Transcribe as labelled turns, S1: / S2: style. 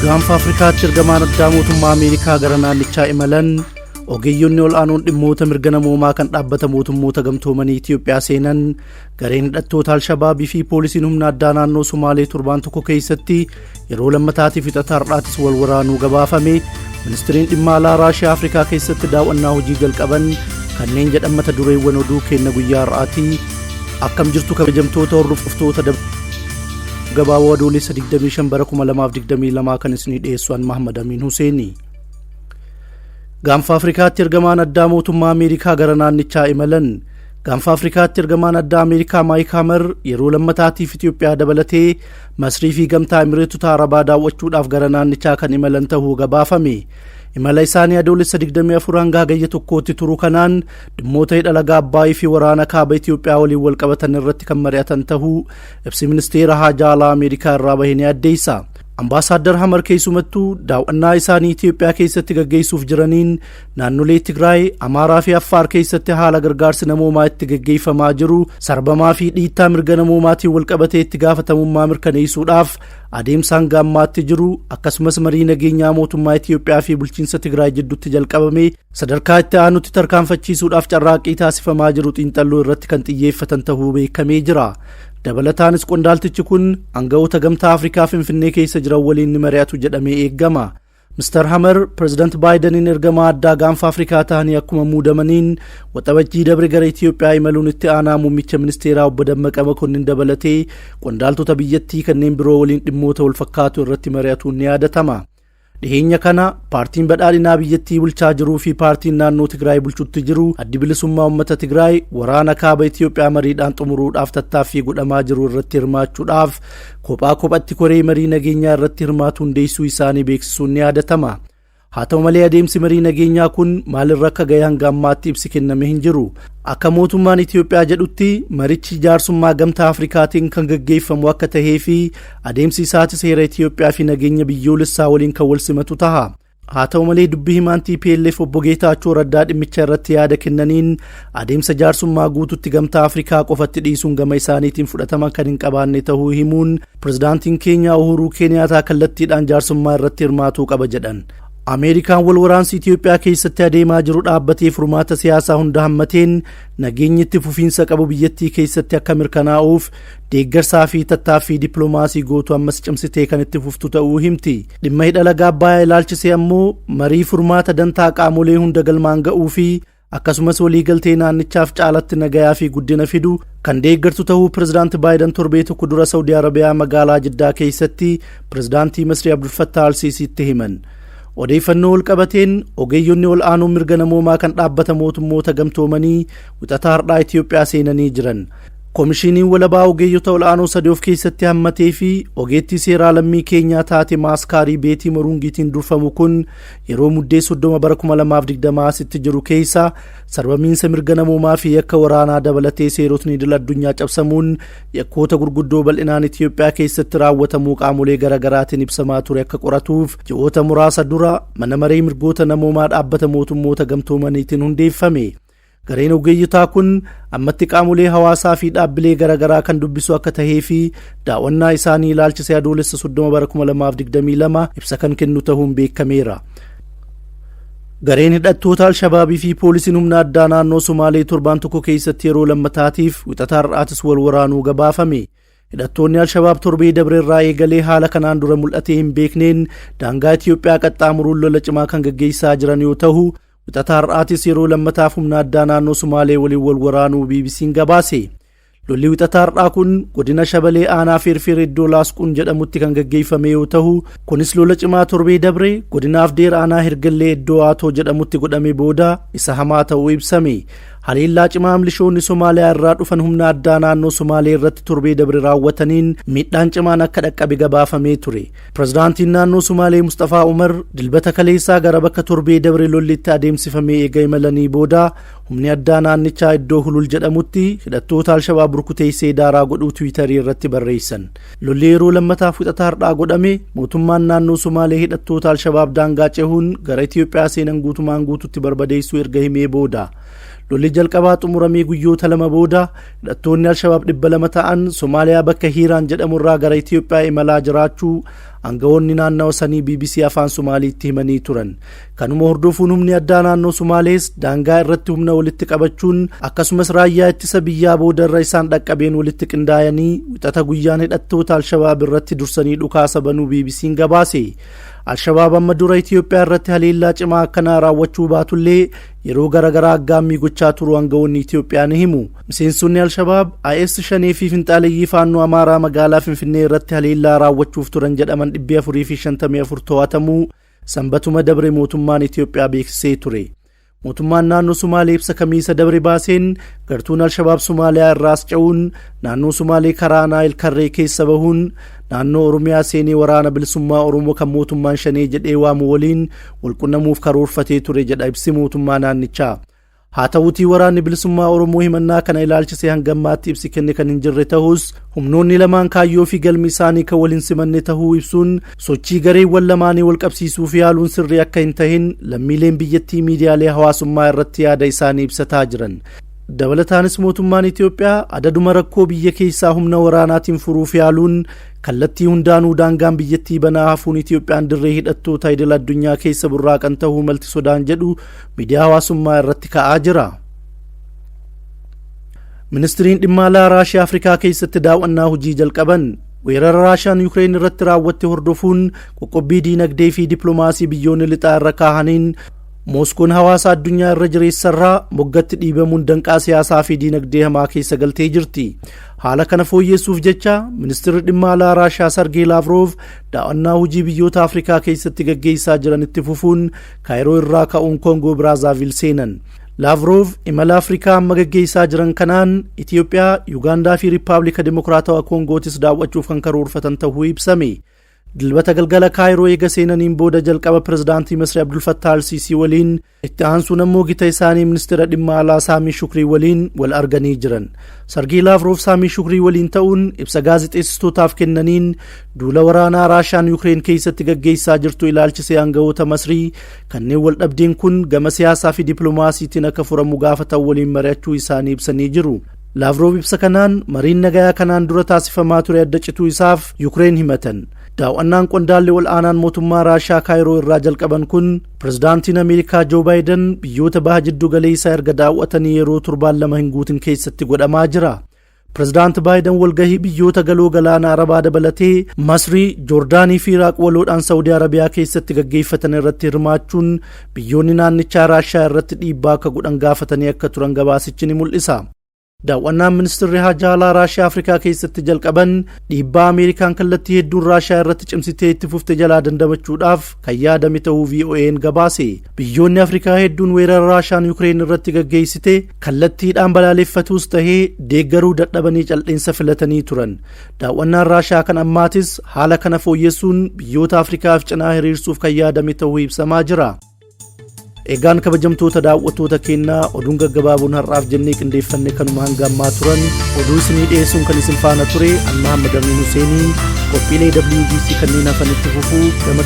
S1: Gaanfa Afrikaatti ergamaan addaa mootummaa Ameerikaa gara naannichaa imalan. Ogeeyyonni ol'aanoon dhimmoota mirga namoomaa kan dhaabbata mootummoota gamtoomanii Itiyoophiyaa seenan. Gareen hidhattoota Alshabaabii fi poolisiin humna addaa naannoo Somaalee torbaan tokko keessatti yeroo lammataatiif hixata har'aatis wal waraanuu gabaafame. Ministiriin dhimma alaa Raashiyaa Afrikaa keessatti daawwannaa hojii jalqaban kanneen jedhan mata dureewwan oduu kenna guyyaa har'aati. Akkam jirtu kabajamtoota hordoftoota gabaaboo Adoolessa 25 bara 2022 kan isinii dhiyeessu an Mahmad Amiin Huseeni. Gaanfa Afrikaatti ergamaan addaa mootummaa Ameerikaa gara naannichaa imalan. Gaanfa Afrikaatti ergamaan addaa Ameerikaa Maayik Hamer yeroo lammataatiif Itiyoophiyaa dabalatee Masrii fi gamtaa Emireetota Arabaa daawwachuudhaaf gara naannichaa kan imalan ta'uu gabaafame. Imala isaanii Adoolessa 24 hanga Hagayya 1tti turu kanaan dhimmoota hidha laga Abbaayii fi waraana kaaba Itiyoophiyaa waliin wal qabatan irratti kan mari'atan ta'uu ibsi ministeera haajaa alaa Ameerikaa irraa bahe ni addeessa. Ambaasaaddar Hamar keessumattuu daawwannaa isaanii Itiyoophiyaa keessatti gaggeessuuf jiraniin naannolee Tigraay, Amaaraa fi Affaar keessatti haala gargaarsi namoomaa itti gaggeeffamaa jiru sarbamaa fi dhiittaa mirga namoomaatiin walqabatee itti gaafatamummaa mirkaneessuudhaaf adeemsa hanga ammaatti jiru akkasumas marii nageenyaa mootummaa Itiyoophiyaa fi bulchiinsa Tigraay jidduutti jalqabame sadarkaa itti aanutti tarkaanfachiisuudhaaf carraaqqii taasifamaa jiru xiinxalluu irratti kan xiyyeeffatan ta'uu beekamee jira. Dabalataanis qondaaltichi kun aangawoota gamtaa Afrikaa Finfinnee keessa jiran waliin ni mari'atu jedhamee eegama. Mr. Hammer Pireezidant Baayidaniin ergamaa addaa gaanfa Afrikaa ta'anii akkuma muudamaniin waxabajjii dabre gara Itiyoophiyaa imaluun itti aanaa muummicha ministeeraa obbo Dammaqa Makonnin dabalatee qondaaltota biyyattii kanneen biroo waliin dhimmoota wal fakkaatu irratti mari'atuun ni yaadatama. Dhiheenya kana paartiin badhaadhinaa biyyattii bulchaa jiruu fi paartiin naannoo Tigraay bulchutti jiru addi bilisummaa uummata Tigraay waraana kaaba Itiyoophiyaa mariidhaan xumuruudhaaf tattaaffii godhamaa jiru irratti hirmaachuudhaaf kophaa kophatti koree marii nageenyaa irratti hirmaatu hundeessuu isaanii beeksisuun ni yaadatama. Haa ta'u malee adeemsi marii nageenyaa kun maalirra akka ga'e hanga ammaatti ibsi kenname hin jiru. Akka mootummaan Itiyoophiyaa jedhutti marichi jaarsummaa gamtaa Afrikaatiin kan gaggeeffamu akka tahee fi adeemsi isaatis heera Itiyoophiyaa fi nageenya biyyoolessaa waliin kan wal simatu taha. Haa ta'u malee dubbii himaan TPLF obbo Geetaachoo Raddaa dhimmicha irratti yaada kennaniin adeemsa jaarsummaa guututti gamtaa Afrikaa qofatti dhiisuun gama isaaniitiin fudhatama kan hin qabaanne ta'uu himuun pirezidaantiin Keenyaa Uhuruu Keeniyaataa kallattiidhaan jaarsummaa irratti hirmaatuu qaba jedhan. Ameerikaan wal waraansi Itiyoophiyaa keessatti adeemaa jiru dhaabbatee furmaata siyaasaa hunda hammateen nageenyi itti fufiinsa qabu biyyattii keessatti akka mirkanaa'uuf deeggarsaa fi tattaaffii dippiloomaasii gootu ammas cimsitee kan itti fuftu ta'uu himti. Dhimma hidha laga Abbayaa ilaalchisee ammoo marii furmaata dantaa qaamolee hunda galmaan ga'uu fi akkasumas waliigaltee naannichaaf caalatti nagayaa fi guddina fidu kan deeggartu ta'uu pirezidaanti Baayiden torbee tokko dura Saudi Arabiyaa magaalaa Jiddaa keessatti pirezidaantii Masrii Abdul Fattah Al-Siisiitti himan. Odeeffannoo wal qabateen ogeeyyonni ol aanoo mirga namoomaa kan dhaabbata mootummoota gamtoomanii wixataa har'aa Itiyoophiyaa seenanii jiran. Komishiniin walabaa ogeeyyota ol'aanoo sadii of keessatti hammatee fi ogeettii seeraa lammii keenyaa taate Maaskaarii Beetii Moruungiitiin durfamu kun yeroo muddee 30 bara 2020 asitti jiru keessa sarbamiinsa mirga namoomaa fi yakka waraanaa dabalatee seerotni idil addunyaa cabsamuun yakkoota gurguddoo bal'inaan Itiyoophiyaa keessatti raawwatamuu qaamolee garaagaraatiin ibsamaa ture akka qoratuuf ji'oota muraasa dura mana maree mirgoota namoomaa dhaabbata mootummoota gamtoomaniitiin hundeeffame. Gareen ogeeyyotaa kun ammatti qaamolee hawaasaa fi dhaabbilee garaagaraa kan dubbisu akka tahee fi daawwannaa isaanii ilaalchisee Adoolessa 30 bara 2022 ibsa kan kennu ta'uun beekameera. Gareen hidhattoota Alshabaabii fi poolisiin humna addaa naannoo Somaalee torbaan tokko keessatti yeroo lammataatiif wixataa har'aatis wal waraanuu gabaafame. Hidhattoonni Alshabaab torbee dabre irraa eegalee haala kanaan dura mul'atee hin beekneen daangaa Itiyoophiyaa qaxxaamuruun lola cimaa kan gaggeessaa jiran yoo ta'u, wixataa har'aatis yeroo lammataaf humna addaa naannoo Sumaalee waliin wal waraanuu BBC'n gabaase. Lolli wixataa har'aa kun godina Shabalee aanaa Feerfeer iddoo Laasquun jedhamutti kan gaggeeffame yoo ta'u, kunis lola cimaa torbee dabre godina Afdeer aanaa Hirgallee iddoo Aatoo jedhamutti godhame booda isa hamaa ta'uu ibsame. Haleellaa cimaa milishoonni Somaaliyaa irraa dhufan humna addaa naannoo Somaalee irratti torbee dabre raawwataniin miidhaan cimaan akka dhaqqabe gabaafamee ture. Pirezidaantiin naannoo Somaalee Mustafaa Umar Dilbata kaleessaa gara bakka torbee dabre lolli itti adeemsifamee eega imalanii booda, humni addaa naannichaa iddoo Hulul jedhamutti hidhattoota Alshabaab rukuteessee daaraa godhuu Tiwiitarii irratti barreessan. Lolli yeroo lammataaf Wixata har'aa godhame, mootummaan naannoo Somaalee hidhattoota Alshabaab daangaa cehuun gara Itoophiyaa seenan guutumaan guututti barbadeessuu erga himee booda. Lolli jalqabaa xumuramee guyyoota 2 booda, hidhattoonni Alshabaab 200 ta'an Somaaliyaa bakka Hiiraan jedhamu irraa gara Itoophiyaa imalaa jiraachuu aangawoonni naannawa sanii BBC Afaan Somaaliitti himanii turan. Kanuma hordofuun humni addaa naannoo Somaalees daangaa irratti humna walitti qabachuun, akkasumas raayyaa ittisa biyyaa booda irra isaan dhaqqabeen walitti qindaayanii, Wixata guyyaan hidhattoota Alshabaab irratti dursanii dhukaasa banuu BBC'n gabaase. Alshabaab amma dura Itoophiyaa irratti haleellaa cimaa akkanaa raawwachuu baatullee, yeroo garaagaraa aggaammii gochaa turu aangawoonni Itoophiyaa ni himu. Miseensonni Alshabaab, IS, Shanee fi finxaaleyyii Faannoo Amaaraa magaalaa Finfinnee irratti haleellaa raawwachuuf turan jedhaman 454 to'atamuu Sanbatuma dabre mootummaan Itoophiyaa beeksisee ture. Mootummaan naannoo Sumaalee ibsa Kamiisa dabre baaseen, gartuun Alshabaab Somaaliyaa irraas ce'uun naannoo Sumaalee karaa Naayil Karree keessa bahuun naannoo Oromiyaa seenee Waraana Bilisummaa Oromoo kan mootummaan Shanee jedhee waamu waliin walqunnamuuf karoorfatee ture jedha ibsi mootummaa naannichaa. Haa ta'uutii, Waraanni Bilisummaa Oromoo himannaa kana ilaalchisee hangammaatti ibsi kenne kan hin jirre ta'us, humnoonni lamaan kaayyoo fi galmi isaanii kan waliin simanne tahuu ibsuun, sochii gareewwan lamaanii wal qabsiisuuf yaaluun sirrii akka hin tahin lammiileen biyyattii miidiyaalee hawaasummaa irratti yaada isaanii ibsataa jiran. Dabalataanis, mootummaan Itoophiyaa adaduma rakkoo biyya keessaa humna waraanaatiin furuuf yaaluun, kallattii hundaanuu daangaan biyyattii banaa hafuun Itoophiyaan dirree hidhattoota idil addunyaa keessa burraaqan tahuu malti sodaan jedhu miidiyaa hawaasummaa irratti ka'aa jira. Ministiriin dhimma alaa Raashiyaa Afrikaa keessatti daawwannaa hojii jalqaban. Weerara Raashiyaan Yukireen irratti raawwatte hordofuun qoqqobbii diinagdee fi dippiloomaasii biyyoonni lixaa irra kaahaniin, Mooskoon hawaasa addunyaa irra jireessarraa moggatti dhiibamuun danqaa siyaasaa fi diinagdee hamaa keessa galtee jirti. Haala kana fooyyessuuf jecha ministirri dhimma alaa Raashiyaa Sargee Laavrov daawwannaa hojii biyyoota Afrikaa keessatti gaggeessaa jiranitti fufuun Kaayiroo irraa ka'uun Koongoo Biraazaavil seenan. Laavrov imala Afrikaa amma gaggeessaa jiran kanaan Itiyoophiyaa, Yuugaandaa fi Riippaabilika Dimokiraatawaa Koongootis daawwachuuf kan karoorfatan ta'uu ibsame. Dilbata galgala Kaayiroo eega seenaniin booda, jalqaba pirezidaantii Misrii Abdul Fattah al-Siisii waliin, itti aansuun ammoo gita isaanii ministeera dhimma alaa Saamii Shukrii waliin wal arganii jiran. Sargii Laavrov Saamii Shukrii waliin ta'uun ibsa gaazexeessitootaaf kennaniin, duula waraanaa Raashaan Yukireen keessatti gaggeessaa jirtu ilaalchisee aangawoota Masrii kanneen wal dhabdeen kun gama siyaasaa fi dippiloomaasiitiin akka furamu gaafatan waliin mari'achuu isaanii ibsanii jiru. Laavrov ibsa kanaan mariin nagayaa kanaan dura taasifamaa ture adda cituu isaaf Yukireen himatan. Daawwannaan qondaalli ol aanaan mootummaa Raashaa Kaayiroo irraa jalqaban kun, pirezidaantiin Ameerikaa Joo Baayiden biyyoota baha jiddu galeessaa erga daawwatanii yeroo torbaan 2 hin guutin keessatti godhamaa jira. Pirezidaanti Baayiden walgahii biyyoota Galoo Galaana Arabaa dabalatee Masrii, Joordaanii fi Iraaq waloodhaan Saawudii Arabiyaa keessatti gaggeeffatan irratti hirmaachuun biyyoonni naannichaa Raashaa irratti dhiibbaa akka godhan gaafatanii akka turan gabaasichi ni mul'isa. Daawwannaan ministeerri haajaa alaa Raashiyaa Afrikaa keessatti jalqaban dhiibbaa Ameerikaan kallattii hedduun Raashiyaa irratti cimsitee itti fufte jalaa dandamachuudhaaf kan yaadame ta'uu VOA'n gabaase. Biyyoonni Afrikaa hedduun weerara Raashiyaan Yukireen irratti gaggeessite kallattiidhaan balaaleffatus tahee deeggaruu dadhabanii cal'eensa filatanii turan. Daawwannaan Raashiyaa kan ammaatis haala kana fooyyessuun biyyoota Afrikaaf cinaa hiriirsuuf kan yaadame ta'uu ibsamaa jira. Egaan kabajamtoota daawwattoota keenyaa, oduun gaggabaaboon har'aaf jennee qindeeffanne kanuma hanga ammaa turan. Oduu isinii dhiyeessuun kan isin faana ture an Mahammad Amin Huseenii. Qophiilee WBC kanneen hafanitti fufuu gama